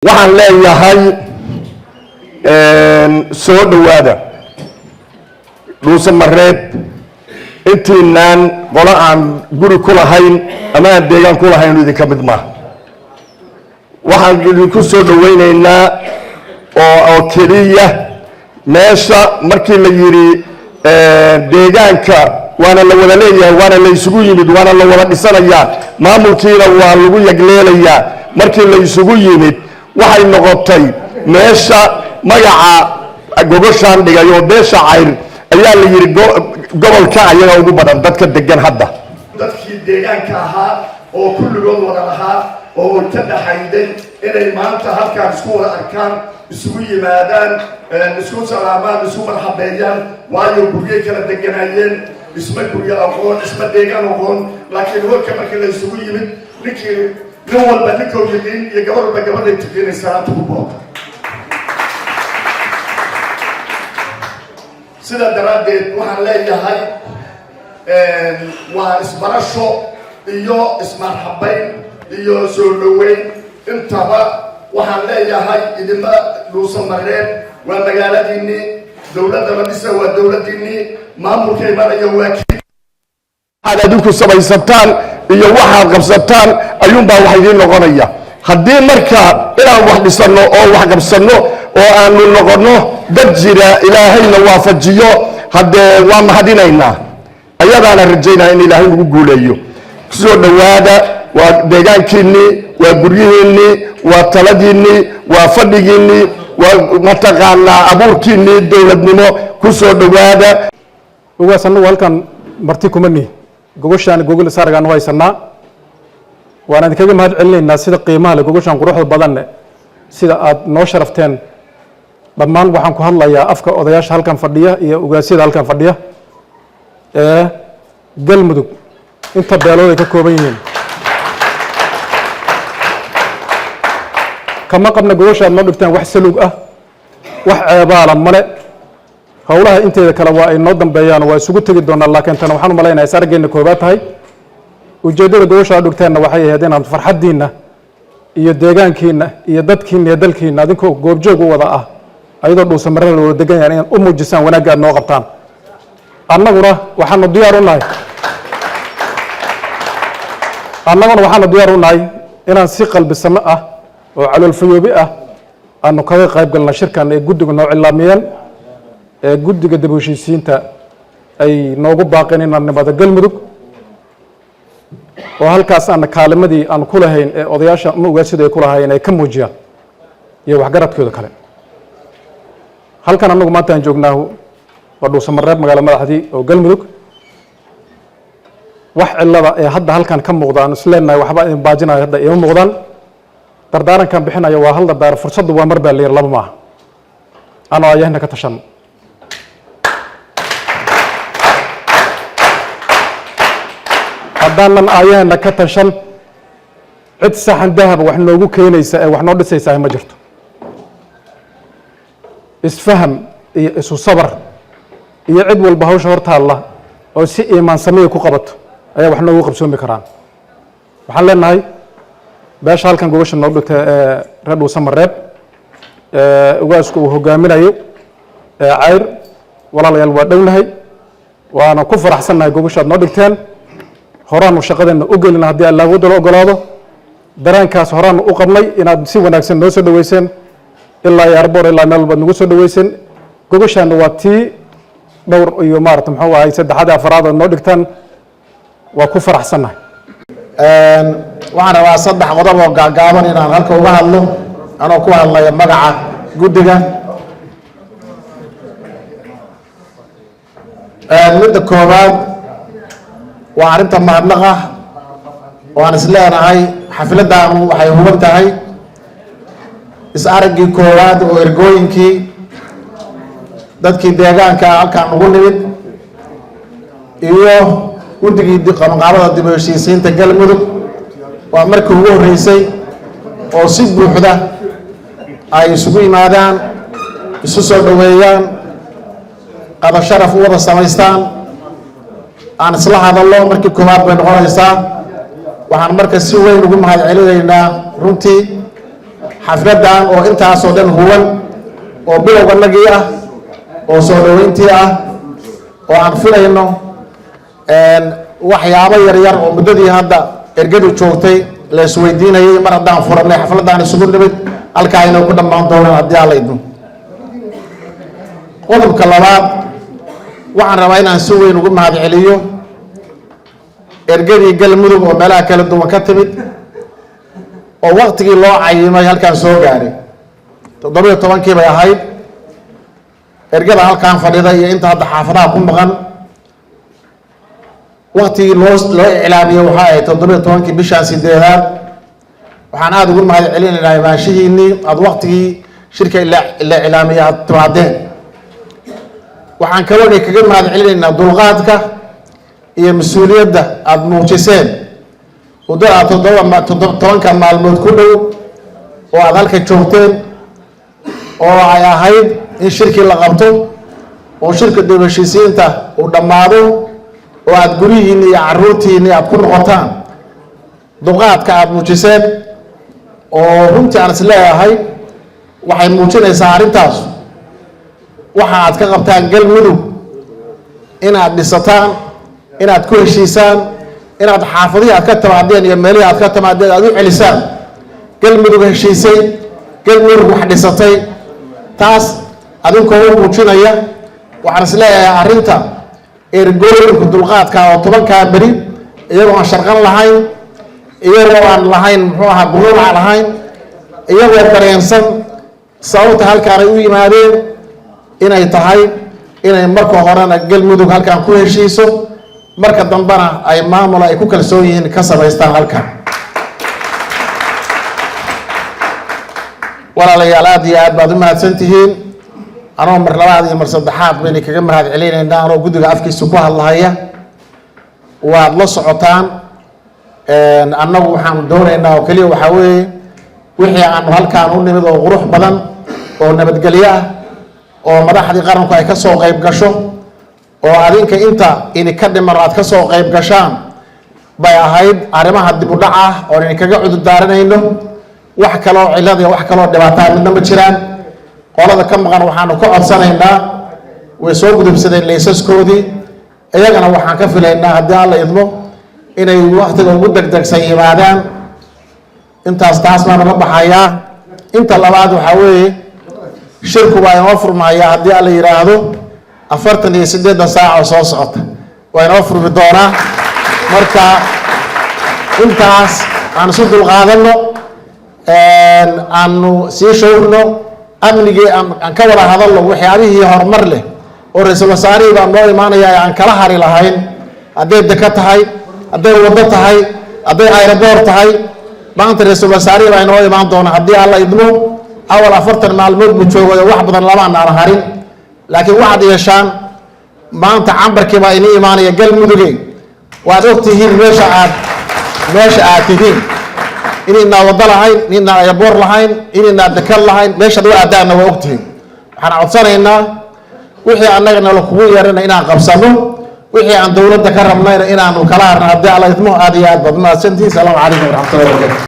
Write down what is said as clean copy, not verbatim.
Waxaan leeyahay, soo dhowaada Dhuusamareeb. Intiinaan qolo aan guri ku lahayn ama aan deegaan ku lahayn idinka mid maaha. Waxaan idinku soo dhowaynaynaa oo keliya meesha markii la yidhi deegaanka waana la wada leeyahay, waana la isugu yimid, waana la wada dhisanayaa, maamulkiina waa lagu yagleelayaa. Markii la isugu yimid, waxay noqotay meesha magaca gogoshaan dhigay oo beesha Cayr ayaa la yidhi gobolka ayaga ugu badan dadka degan. Hadda dadkii deegaanka ahaa oo kulligood wada lahaa oo ka dhaxayday inay maanta halkaan isku wada arkaan, isugu yimaadaan, isku salaamaan, isku marxabeeyaan, waayo guryay kala deganayeen, isma guryo aqoon, isma deegaan aqoon. Laakiin holka markii la isugu yimid, ninkii nin walba ninkuu yiqiin iyo gabar walba gabadhay tukinay salaanta ku boota. Sidaa daraaddeed waxaan leeyahay waa isbarasho iyo ismarxabayn iyo soo dhoweyn intaba. Waxaan leeyahay idinma Dhuusamareeb waa magaaladiinnii, dowladda la dhisa waa dowladdiinnii, maamulka imanaya waa kii waxaad adinku samaysataan iyo waxaad qabsataan ayuunbaa wax idiin noqonaya. Haddii marka inaan wax dhisanno oo wax qabsanno oo aanu noqonno dad jira, Ilaahayna waafajiyo, haddee waa mahadinaynaa. Ayadaana rajaynaya in Ilaahay nagu guuleeyo. Kusoo dhowaada, waa deegaankiinnii, waa guryihiinnii, waa taladiinnii, waa fadhigiinnii, waa mataqaanaa abuurkiinnii dowladnimo. Kusoo dhowaada. Ugaas, annagu halkan marti kuma nihi. Gogoshaan gogol saargaan u haysanaa, waan idinkaga mahad celinaynaa sida qiimaha leh, gogoshaan quruxda badanne, sida aad noo sharafteen. Dhammaan waxaan ku hadlayaa afka odayaasha halkan fadhiya iyo ugaasyada halkan fadhiya ee Galmudug, inta beelood ay ka kooban yihiin. Kama qabna gogosha aad noo dhigteen wax saluug ah, wax ceebaala male. Howlaha inteeda kale waa ay noo dambeeyaan, waa isugu tegi doonaa, laakiin tan waxaan u malaynayaa is araggeena koobaad tahay. Ujeeddada gogosha aad dhigteenna waxay ahayd inaad farxaddiinna iyo deegaankiinna iyo dadkiinna iyo dalkiinna adinkoo goobjoog u wada ah, ayadoo Dhuusamarada la wada degan yahan, inaad u muujisaan wanaagga aad noo qabtaan. Annaguna waxaanu diyaar u nahay, annaguna waxaanu diyaar u nahay inaan si qalbisamo ah oo caloolfayoobi ah aanu kaga qayb galna shirkan ee guddiga noo cilaamiyeen, ee guddiga dib u heshiisiinta ay noogu baaqeen inaan nimado Galmudug, oo halkaas aana kaalimadii aan ku lahayn ee odayaasha ama ugaasidu ay ku lahaayeen ay ka muujiyaan iyo waxgaradkooda kale. Halkan annagu maanta aan joognaahu waa Dhuusamareeb, magaalo madaxdii oo Galmudug. Wax cilada ee hadda halkan ka muuqda aan isleenahay waxba idin baajinayo hadda iima muuqdaan. Dardaarankan bixinayo waa hal dardaaro: fursaddu waa mar baa la yiri, laba maaha. Anoo ayahna ka tashan haddaanan aayahana ka tashan, cid saxan dahaba wax noogu keenaysa ee wax noo dhisaysaa ma jirto. Isfaham iyo isu sabar iyo cid walba hawsha hor taalla oo si iimaansamiya ku qabato ayaa wax noogu qabsoomi karaan. Waxaan leenahay beesha halkan gogosha noo dhigta ee reer Dhuusamareeb, ugaasku uu hogaaminayo ee Cayr, walaalayaal, waa dhownahay, waana ku faraxsannahay gogoshaad noo dhigteen. Horaanu shaqadeenna u gelina haddii Alla awoodda la ogolaado. Dareenkaas horaanu u qabnay inaad si wanaagsan noo soo dhoweyseen, ilaa iyo airport, ilaa meel walbaad nagu soo dhoweyseen. Gogoshaana waa tii dhowr iyo maarata muxuu ahay saddexaad, afaraad ood noo dhigtaan. Waa ku faraxsannahay. Waxaan rabaa saddex qodob oo gaagaaban inaan halka uga hadlo, anoo ku hadlaya magaca guddiga. Midda koowaad waa arrinta mahadnaqa oo aan is leenahay xafladdaanu waxay huban tahay is araggii koowaad oo ergooyinkii dadkii deegaanka halkaan ugu nimid iyo guddigii qabanqaabada dib u heshiisiinta Galmudug. Waa markii ugu horreysay oo si buuxda ay isugu yimaadaan, isu soo dhoweeyaan, qada sharaf u wada samaystaan, aan isla hadallo, markii koowaad bay noqonaysaa. Waxaan marka si weyn ugu mahad celinaynaa runtii Xafladdan oo intaasoo dhan huwan oo bilowganagii ah oo soo dhoweyntii ah oo aan filayno waxyaabo yaryar oo muddadii hadda ergadu joogtay la isweydiinayay, mar haddaan furanay xafladaan isugu nimid, halkaa inay ku dhammaan doonaan haddii Alla idmo. Qodobka labaad, waxaan rabaa inaan si weyn ugu mahad celiyo ergadii Galmudug oo meelaha kala duwan ka timid oo waktigii loo cayimay halkaan soo gaaray. 17-kii bay ahayd. Ergada halkaan fadhida iyo inta hadda xaafadaha ku maqan, waktigii loo iclaamiyey waxaa ahayd 17-kii bishaan sideedaad. Waxaan aada ugu mahad celinaynaa imaanshihiinii aada waktigii shirka la iclaamiyey aada timaadeen. Waxaan kaloo kaga mahad celinaynaa dulqaadka iyo mas-uuliyadda aada muujiseen muddada aad 17-ka maalmood ku dhow oo aada halka joogteen, oo ay ahayd in shirkii la qabto oo shirka dib heshiisiinta uu dhammaado oo aada guryihiinni iyo caruurtiinni aada ku noqotaan. Dulqaadka aada muujiseen oo runtii aan is leeyahay waxay muujinaysaa arrintaas waxa aad ka qabtaan Galmudug, inaad dhisataan, inaad ku heshiisaan, inaad xaafadihii aad ka timaadeen iyo meelihii aad ka timaadeen aad u celisaan Galmudug heshiisay, Galmudug wax dhisatay. Taas adinkoo u muujinaya, waxaan is leeyahay arrinta ergooyinku dulqaadka oo 10-kaa beri iyagoo aan sharqan lahayn, iyagoo aan lahayn muxuu ahaa gunuunac lahayn, iyagoo dareensan sababta halkaan ay u yimaadeen inay tahay inay marka horena Galmudug halkaan ku heshiiso, marka dambena ay maamul ay ku kalsoon yihiin ka samaystaan halkan. Walaalayaal, aada iyo aad baad u mahadsan tihiin. Anoo mar labaad iyo mar saddexaad bayna kaga mahad celinaynaa, anoo guddiga afkiisa ku hadlahaya. Waad la socotaan, annagu waxaanu doonaynaa oo keliya waxaa weeye wixii aanu halkaan u nimid oo qurux badan oo nabadgelyo ah oo madaxdii qaranku ay ka soo qayb gasho oo adinka inta ini ka dhiman aad ka soo qayb gashaan bay ahayd. Arrimaha dib u dhac ah oon idinkaga cudur daaranayno, wax kaloo cillad iyo wax kaloo dhibaataa midna ma jiraan. Qolada ka maqan waxaanu ka codsanaynaa, way soo gudubsadeen laysaskoodii, iyagana waxaan ka filaynaa haddii Alla idmo inay waktiga ugu degdegsan yimaadaan. Intaas taas baanu la baxayaa. Inta labaad waxaa weeye shirku waa inoo furmayaa haddii Alla yidhaahdo 48-da saac oo soo socota waa inoo furmi doonaa. Marka intaas aan isu dulqaadano, aanu sii showrno amnigii, aan ka wada hadalno waxyaabihii horumar leh oo ra-iisul wasaarihii baa noo imaanaya ee aan kala hari lahayn, hadday deko tahay, hadday waddo tahay, hadday aeroboor tahay. Maanta ra-iisul wasaarihii baa inoo imaan doona haddii Alla idmo. Awal 40 maalmood buu joogayo, wax badan lamaan aan harin, laakiin waxaad yeeshaan maanta cambarkii baa inii imaanaya. Galmuduge, waad og tihiin meesha aad tihiin, inaynaa waddo lahayn, inaynaa aeroboor lahayn, inaynaa dekad lahayn. Meeshaad u aadaanna waa og tihiin. Waxaan codsanaynaa wixii annaga nala kugu yeerana inaan qabsano, wixii aan dowladda ka rabnayna inaanu kala harno haddii Alla idmo. Aad iyo aad baad mahadsantihiin. Salaamu calaykum waraxmatullahi wabarakatu.